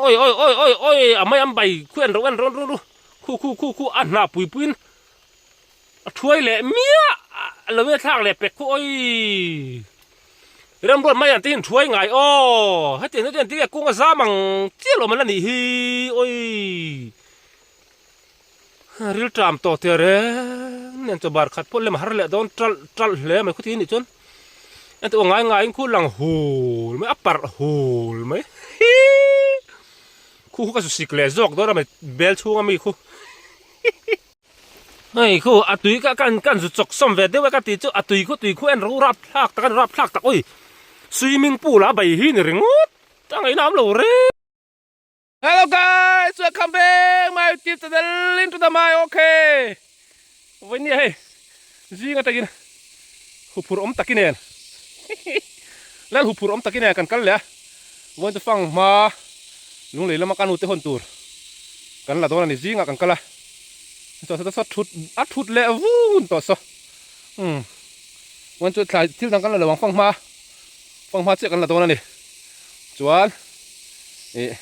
Oi oi oi oi oi a mai an bai khu en ro en ro ro khu khu khu khu a hnah pui puiin a thuai leh miah lo e thlak leh pek khu oi remruat mai an te hian thuai ngai aw hetiang te chuan tinge kung a zam ang chiah lo man a nih hi oi ril ṭam tawh teh reng nen chaw bar khat pawh lem a har leh dawn ṭalh ṭalh hle mai khawtin nih chuan engti aw ngai ngaiin khu lang hul mai a parh hul mai hii khu khu ka zu sik leh zawk dawn a mai bel chhunga mi khu hei khu a tui ka kan kan zu chawk sawm ve deuh e ka tih chu a tui khu tui khu en ro rap thlak tak a ni rap thlak tak awi swimming pool ah a bei hi ni ringawt a ngaihna awm lo reng. Hello guys, welcome back my YouTube channel into the my okay. Voi nia hei zing atangin huphur awm takin nen lal huphur awm takin nen kan kal leh a vawiin chu fang hma lunglei lama ka nute hawn tur kan la dawn a ni zingah kan kal a chuan saw thut a thut leh vun tawh saw umm vawiin chu thlai thil dang kan la lo ang fang hma fang hma chiah kan la dawn a ni chuan ih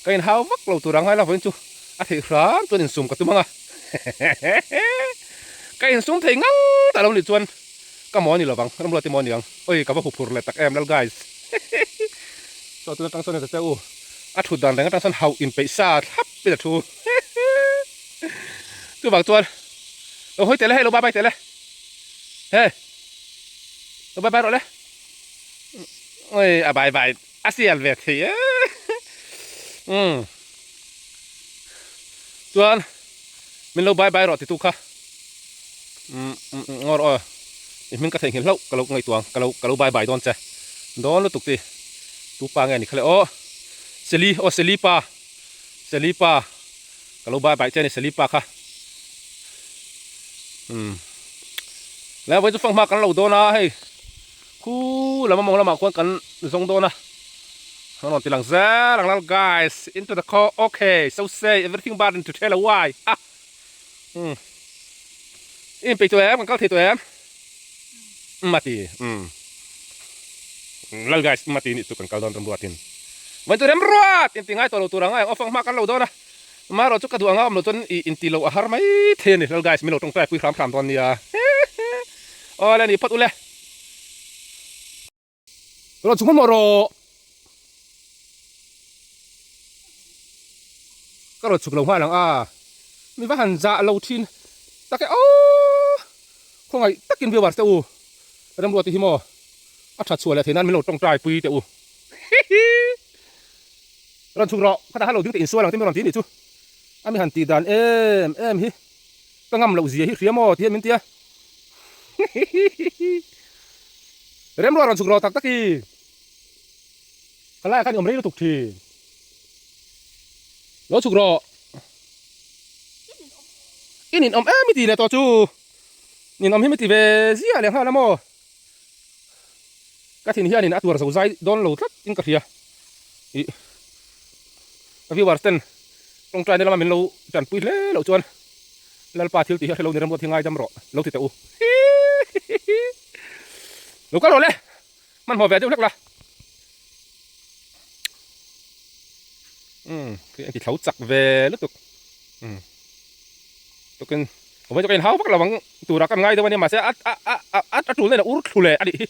ka inhau vak lo tur ang ngaila vawiin chu a theih hram chuan insum ka tum ang a ka insum thei ngang ta lo nih chuan ka maw ni lovang ramruat i maw ni ang oi ka va huphur leh tak em lal guys chaw tun atang sawn ta che u a thut dan reng atang sawn hauh inpeih sa thlap in a thu chuvang chuan lo hawi teh le hei lo bye bye teh le he lo bye bye rawh le oi a bye bye A sial ve thei e. Umm. Chuan min lo bye bye rawh titu kha. Umm umm ngawr aw. I hming ka theihnghilh hlauh ka lo ngaihtuah ang ka lo ka lo bye bye dawn che. Dawn lutuk ti. Tu pa nge ni kha le aw. Seli aw Seli pa. Seli pa. Ka lo bye bye che a ni Seli pa kha. Umm. Lai vawiin chu fanghma kan lo dawn a hei. Khu lam a mawng lamah khuan kan zawng dawn a, an rawn ti lang zel ang lal guys into the khaw okay so say everything but into tell a why ah umm i inpeih tawh em kan kal thei tawh em umm a ti umm lal guys umm a ti nih chu kan kal dawn remruatin vawiin chu remruat inti ngai tawh lo tur ang a eng awfang hma kan lo dawn a amaherawh chu ka duh anga awm lo chuan i inti loh a har mai thei a ni lal guys min lo tawngtai pui hram hram dawn nia aw le ni phawt ule. Rawn chhuk hmawh rawh. Ka rawn chhuk lo nghal ang a. Mi va han zah lo thin tak e aww. Khawngaih takin viewers te u. Remruati hi maw a tha chhuah leh theih nan min lo tawngtai pui teh u. Hihi. Rawn chhuk rawh. Khatah khan lo ding teh insual ang te min rawn ti nih chu. A mi han tih dan em em hi. Ka ngam loh zia hi hria maw ti hian min ti a. Remruat rawn chhuk rawh tak tak i. Ka laiah khan i awm rei lutuk thin. Lo chhuk rawh. I ninawm em i ti leh tawh chu. Ninawm hi mi ti ve ziah leh nghal a maw. Ka thin hianin a tuar zo zai dawn lo tlat in ka hria. Ih ka viewers ten tawngtai na lama min lo tanpui hle loh chuan Lalpa thil tih hi a hre lo ni remruat hi ngaidam rawh lo ti teh u. Hihihi lo kal rawh le hmanhmawh ve deuh hlek la. Umm khi engti thlo chak ve lutuk umm tukin awm chu ka inhau vak lo ang tura kan ngai deuh a nia mahse a a a a tul nen a ur thlu leh a nih hi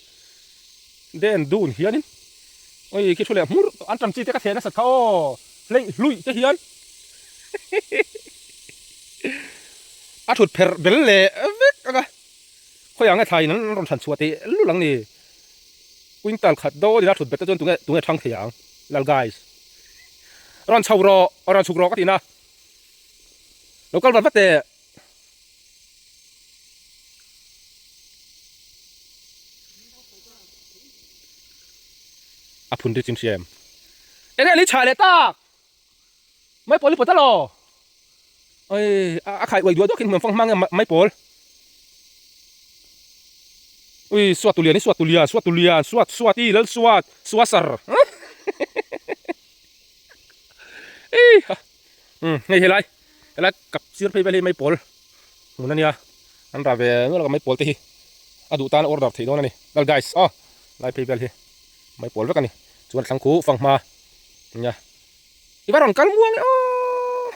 den dun hianin oi khi thu leh hmur an tam chi te ka theh nasat kha aw hleih hluih te hian a thut pherh bel leh vek ang a khawiah nge thlaiin an rawn hran chhuah teh lul ang ni. Quintal khat dawn ila thut bet te chuan tunge tunge thang thei ang lal guys. Rawn chho rawh rawn chhuk rawh ka tihna. Lo kal vat vat teh. A phun ri chin hria em. Enge ni chhah leh tak. Mai pawl i pawt alo. Oi a khai uai duah duak in hmuam fang hmang nge mai pawl. Ui suat tulian i suat tulian suat tulian suat suat i lal suat suasar. Ei ha. Um hei helai helai kap sir phei vel hi mai pawl hmun ania an rah ve nual a mai pawl te hi a duh tan order theih dawn ani lal guys aw lai phei vel hi mai pawl vek ani chuan thlang khu fanghma nia. I va rawn kal muang e aw.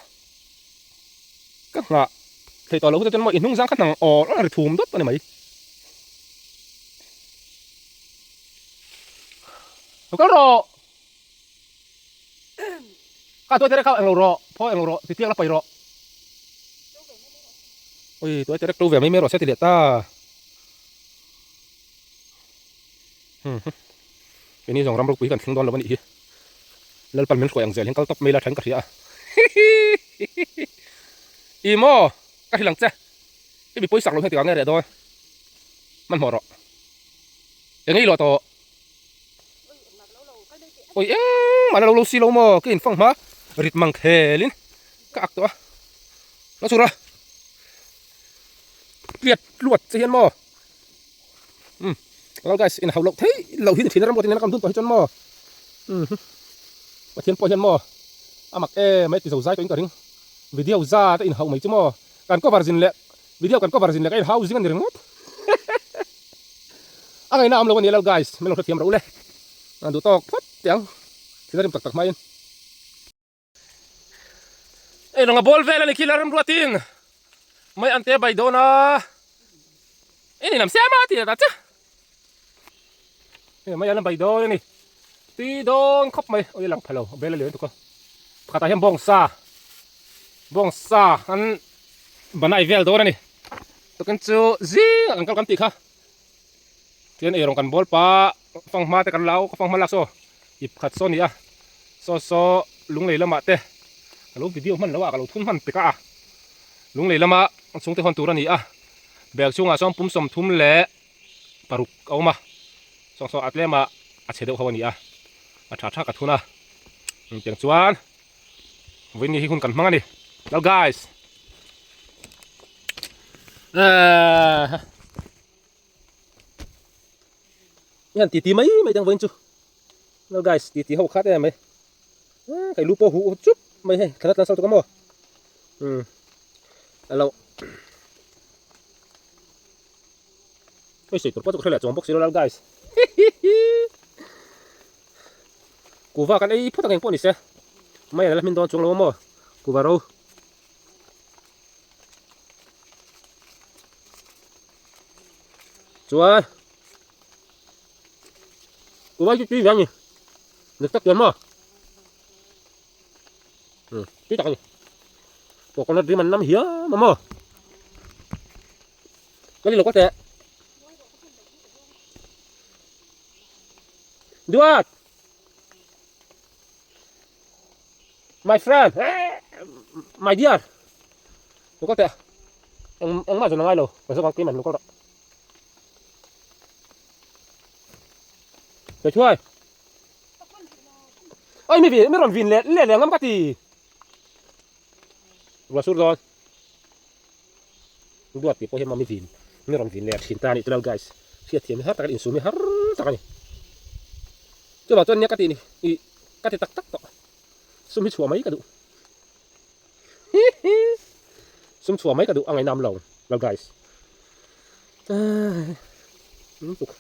Ka nghah thei tawh lo hute chuan maw i hnung zang kha hnang awl awl a ri thum dawt a ni mai. Lo kal rawh. Ka tuai terek kha englo rawh, phaw englo rawh, titiang la pai rawh. Ui, tuai terek to ve mai mai rawh se ti leh ta. Hmm. Keini zawng ram ropui hi kan thleng dawn lo a nih hi. Lalpan min hruai ang zel hian kal tawp mai la thain ka hria a. I maw ka hrilh ang che. I mi pawisak lo hian tikah nge reh dawn. Hmanhmawh rawh. Eng ei luah tawh. Oi engmah la lo lo si lo maw ka infang hma rit mang khelin ka ak tawh a. Lo chhur a. Tliat tluat che hian maw. Um well guys in hauh loh thei loh hi ni thin a ram ruat in kan dun tawh hi chuan maw um Pathian pawh hian maw a mak em mai ti zo zai tawh in ka ring video za te in hauh mai chu maw kan cover zin leh video kan cover zin leh ka in hau zing a ni ringawt a ngaihna a awm lo a ni lo guys min lo hrethiam rawh u le a duh tawk phawt teh ang thil a rim tak tak hmain. Ei rawnga bawl vel a ni khi la remruatin mai an te bai dawn a i ni lam siam a ti ta che hei mai an bai dawn a ni tui dawn khawp mai oi lang pha lo bel a lian tuk a pakhatah hian bawngsa bawngsa an banai vel dawn a ni tukin chu zing ah kan kal kan tih kha Chuan eirawng kan bawl pah fanghma te kan la a, ka fanghma lak saw ip khat saw a ni a, saw saw lunglei lamah te ka lo video hman lo a, ka lo thun hman pek a, lunglei lama chhungte hawn tur a ni a, bag chhungah sawn pum 36 a awm a, saw saw a tlema a chhe deuh ho a ni a, a tha tha ka thun a, engtiang chuan vawiin hi hun kan hmang a ni, hello guys. Hian titi mai mai dang vawiin chu hello guys titi ho khat em mai kai lu pawh huh chup mai hei thlan a tlan sal tuk a maw um alo hei sawi tur pawh chu ka hre leh chuang bawk si lo lal guys kuva kan ei phawt ang eng pawh ni se mai an la hmin dawn chuang lo a maw kuva ro. Chuan Kuva chu tui ve a ni dik tak chuan maw um tui tak a ni coconut rim an nam hiam a maw ka ni lo ka teh Duat My friend my dear lo kal teh eng engmah zawn a ngai lo ka zawk ang keimah lo kal rawh Kei thuai oi mi mi rawn vin leh leh leh ngam ka ti ruah sur dawn duat tih pawh hian mi vin mi rawn vin leh thin ta a nih chu lo guys hriatthiam hi har tak a ni insum hi har tak a ni chuvang chuan nia ka tih ni ih ka ti tak tak tawh sum hi chhuah mai ka duh sum chhuah mai ka duh a ngaihnam lo lo guys tuk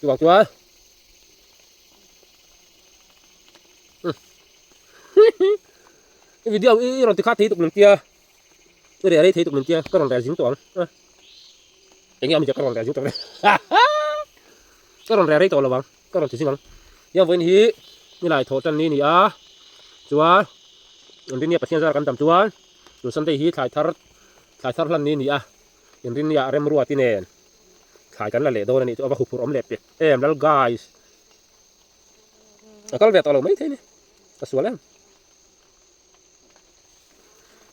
chuvang chuan i video i rawn ti kha thei tuk min tia i reh rei thei tuk min tia ka rawn reh zing tawh ang eng nge awmzia ka rawn reh zing tawh ka rawn reh rei tawh lo ang. Ka rawn ti zing ang. Hian vawiin hi nilai thawh tan ni a ni a, chuan Inrinnia Pathian zar kan dam chuan tun Sunday hi thlai thar thlai thar hlan ni a ni a, Inrinnia remruati nen thlai kan la leh dawn a nih chu a va huphurh awm leh pek em lal guys. A kal ve tawh lo mai thei a ni, ka sual em.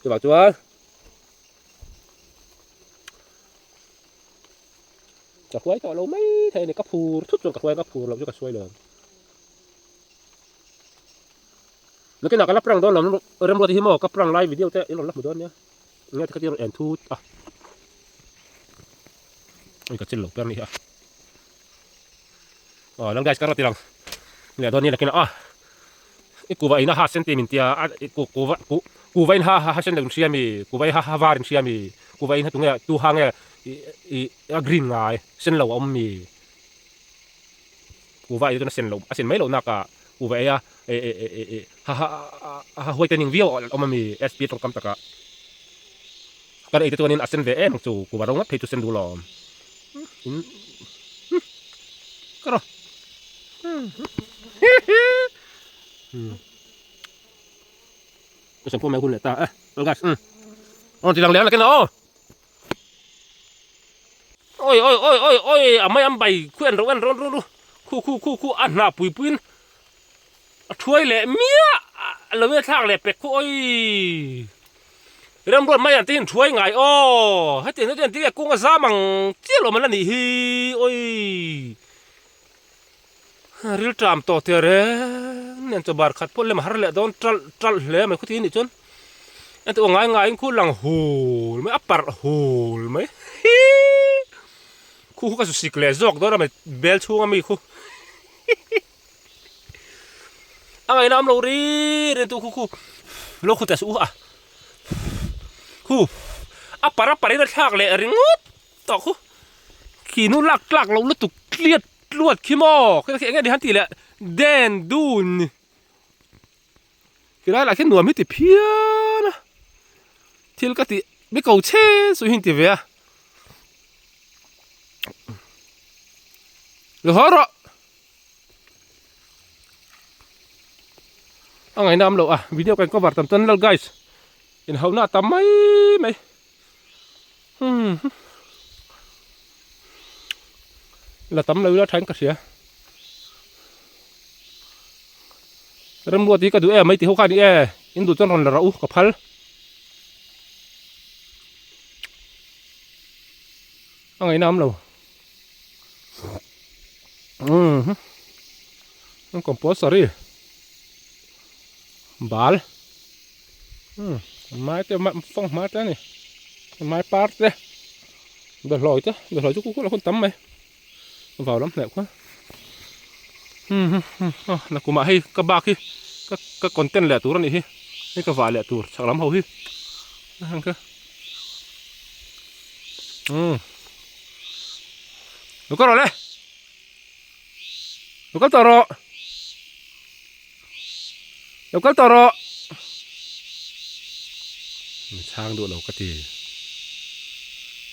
Chuvang chuan. Ka hruai tawh lo mai thei a ni, ka phur thut chuan ka hruai a, ka phur loh chu ka hruai lo ang. Nakinah ka la prank dawn lo remruat hi maw ka prank lai video te in rawn la hmu dawn nia, enge tikhatin rawn en thut a. Ui ka chil lo per ni hi a. Aw lang guys ka rawn ti lang leh dawn ni nakinah a. I kuva in a ha sen tih min tia a ku kuva ku kuva in ha ha sen lo in hria mi kuva in ha ha var in hria mi kuva in ha tunge tu ha nge i i a green ngai sen lo a awm mi kuva in chuan a sen lo a sen mai loh nak ah. Kuhva ei a ha ha ha huaitening viau a awm ami SP tawngkam takah kan ei te chuanin a sen ve em ang chu kuhva ro ngawt phei chu sen duh lawm in ka rawh ka shampoo mai hun leh ta e well guys um rawn ti lang leh ang nakin aw. Oi oi oi oi oi a mai an bai khu en ro en ro ru khu khu khu khu a hnah pui puiin a thuai leh miah a lo in a thlak leh pek khu oi remruat mai an te hian thuai ngai aw hetiang te chuan tia kung a zam ang chiah lo man a nih hi oi rilṭam tawh teh reng nen chaw bar khat pawh lem a har leh dawn ṭalh ṭalh hle mai khawtin nih chuan. Heti aw ngai ngaiin khu lang hul mai a parh hul mai hii khu khu ka su sik leh zawk dawn a mai bel chhunga mi khu hii a ngaihna awm lo ri ri tu khu khu lo khu teh suh u a khu a parh a parh in a thlak leh ringawt tawh khu khi nu lak tlak loh lutuk tliat tluat khi maw khi eng nge ni han tih leh den dun. Tilai lah khian nuam hi ti phian a, thil ka tih mi ko che chu hi an ti ve a. Lo haw rawh. A ngaihna awm loh a, video kan cover tam chuan lal guys inhauhna a tam mai mai. Hmm. La tam lo ila thain ka hria. Remruat hi ka duh em mai tih ho kha a ni e. In duh chuan rawn la rawh u ka phal. A ngaihna awm lo. Hmm. An compulsory. Bal. Hmm. Mai te fang hma te a ni. Mai par te. Behlawi te. Behlawi chu kukul a hun tam mai. Vau lam hneh khuan. Hmm hmm hmm. Oh, nakumah hei ka bak hi ka ka content leh tur a nih hi. Hei ka vah leh tur chhak lam ho hi. Heng kha. Hmm. Lo kal rawh le. Lo kal tawh rawh. Lo kal tawh rawh. Mi chhang duh lo ka ti.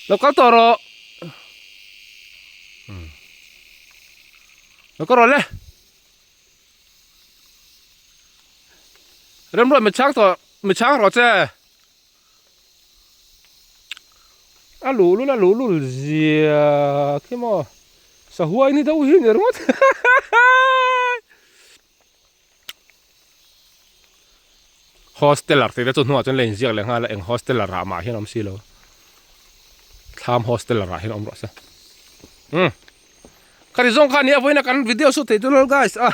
Lo kal tawh rawh. Hmm. Lo kal rawh le. Remruat mi chhang tawh mi chhang rawh che. A luhlul a luhlul zia khi maw sahuai ni deuh hi ni ringawt hosteler tih te chu hnuah chuan la inziak leh nghal a eng hosteler ah mah hian a awm si lo thlam hosteler ah hian a awm rawh se umm khati zawng kha nia vawiin a kan video shoot theih chu lol guys a.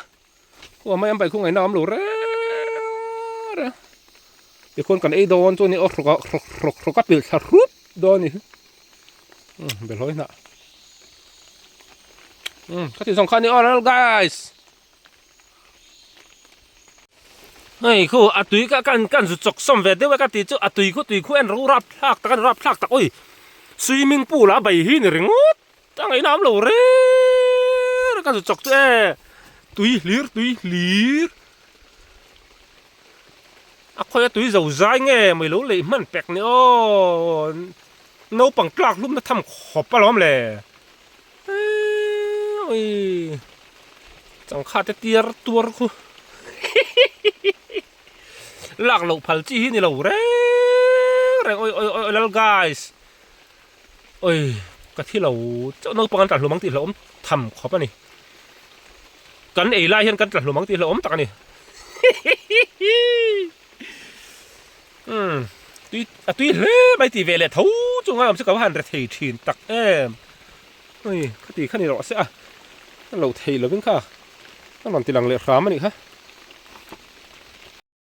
Khuh mai an paih khuh ngaihna a awm lo reng reng. Tikhuan kan ei dawn chu a ni aw hrawk ah hrawk hrawk hrawk a pilh thla hrup dawn a ni. Umm belhawi hnah. Umm ka tih zawng kha a ni aw lal guys. Hei khu a tui ka kan kan zu chawk sawm ve deuh e ka tih chu a tui khu tui khu en ro rap thlak tak a ni rap thlak tak oi swimming pool ah bai hi ni ringawt. Ta ngaihna awm lo reng reng ka zu chawk chu e tui hlir tui hlir a khawi a tui zo zai nge mai lo lei hman pek ni aw naupang tlak hlum na tham khawp alawm le ui changkha te tiar tuar khu lak loh phal chi hi ni lo reng reng oi oi oi lal guys. Oi, ka thi lo chauh naupang an tla hlum ang tih hlauhawm tham khawp a ni. Kan ei lai hian kan tla hlum ang tih hlauhawm tak a ni. Umm, tui a tui hle mai tih ve leh tho chu ngai awm se ka va han re thei thin tak em. Oi, khati kha ni rawh se a, ka lo thei lovin kha ka rawn ti lang leh hram a nih kha.